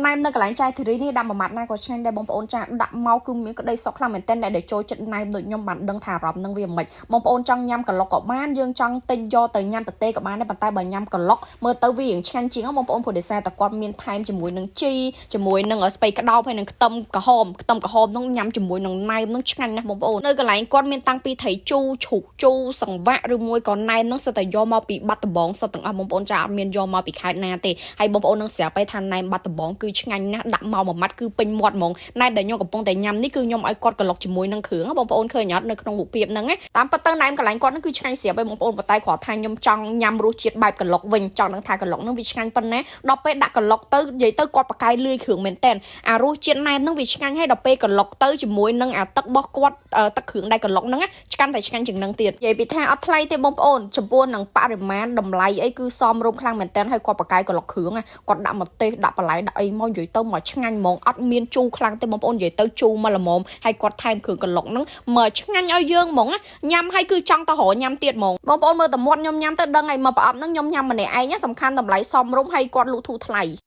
ណែមនៅកន្លែងចែធីរីនេះដាក់មួយម៉ាត់ណាក៏ឆ្ងាញ់ដែរបងប្អូនចាដាក់មកគឺមានក្តីសុខខ្លាំងមែនទែនអ្នកដែលចូលចិត្តណែមដូចខ្ញុំបានដឹងថាអារម្មណ៍នឹងវាមិនបងប្អូនចង់ញ៉ាំក្លុកក៏បានយើងចង់ទិញយកទៅញ៉ាំទទេក៏បានដែរប៉ុន្តែបើញ៉ាំក្លុកមើលទៅវារៀងឆ្ងាញ់ជាងបងប្អូនព្រោះដោយសារតែគាត់មានថែមជាមួយនឹងជីជាមួយនឹងស្ពៃក្តោបហើយនឹងខ្ទឹមក្រហមខ្ទឹមក្រហមនឹងញ៉ាំជាមួយនឹងណែមនឹងឆ្ងាញ់ណាស់បងប្អូននៅកន្លែងគាត់មានតាំងពីត្រីជូរជ្រូកជូរសង្វាក់ឬមួយក៏ណែមនឹងសុទ្ធតែយកមកពីបាត់ដំបងសុទ្ធទាំងអស់បងប្អូនចាអត់មានយកមកពីខេត្តណាទេហើយបងប្អូននឹងស្រាប់ហើយថាណែមបាត់ដំបងគឺឆ្ងាញ់ណាស់ដាក់មកមួយម៉ាត់គឺពេញមាត់ហ្មងណែមដែលខ្ញុំកំពុងតែញ៉ាំនេះគឺខ្ញុំឲ្យគាត់ក្លុកជាមួយនឹងគ្រឿងបងប្អូនឃើញអត់នៅក្នុងរូបភាពហ្នឹងណាតាមពិតទៅណែមកន្លែងគាត់ហ្នឹងគឺឆ្ងាញ់ស្រាប់ហើយបងប្អូនប៉ុន្តែគ្រាន់ថាខ្ញុំចង់ញ៉ាំរសជាតិបែបក្លុកវិញចង់ដឹងថាក្លុកហ្នឹងវាឆ្ងាញ់ប៉ុណ្ណាដល់ពេលដាក់ក្លុកទៅនិយាយទៅគាត់ប្រកែលាយគ្រឿងមែនតើអារសជាតិណែមហ្នឹងវាឆ្ងាញ់ហើយដល់ពេលក្លុកទៅជាមួយនឹងអាទឹករបស់គាត់ទឹកគ្រឿងដែលក្លុកហ្នឹងឆ្ងាញ់តែឆ្ងាញ់ជាងនឹងទៀតនិយាយពីថាអត់ថ្លៃទេបងប្អូនចំពោះនឹងបរិមាណតម្លៃអីគឺសមរម្យខ្លាំងមែនតើហើយគាត់ប្រកែក្លុកគ្រឿងគាត់ដាក់ម្ទេសដាក់បន្លែដាក់អីមកនិយាយទៅមកឆ្ងាញ់ហ្មងអត់មានជូរខ្លាំងទេបងប្អូននិយាយទៅជូរមកល្មមហើយគាត់ថែមគ្រឿងក្លុកហ្នឹងមកឆ្ងាញ់ឲ្យយើងហ្មងញ៉ាំហើយគឺចង់ទៅរកញ៉ាំទៀតហ្មងបងប្អូនមើលតែមាត់ខ្ញុំញ៉ាំទៅដឹងហើយមកប្រអប់ហ្នឹងខ្ញុំញ៉ាំម្នាក់ឯងសំខាន់តម្លៃសមរម្យហើយគាត់លក់ធូរថ្លៃ។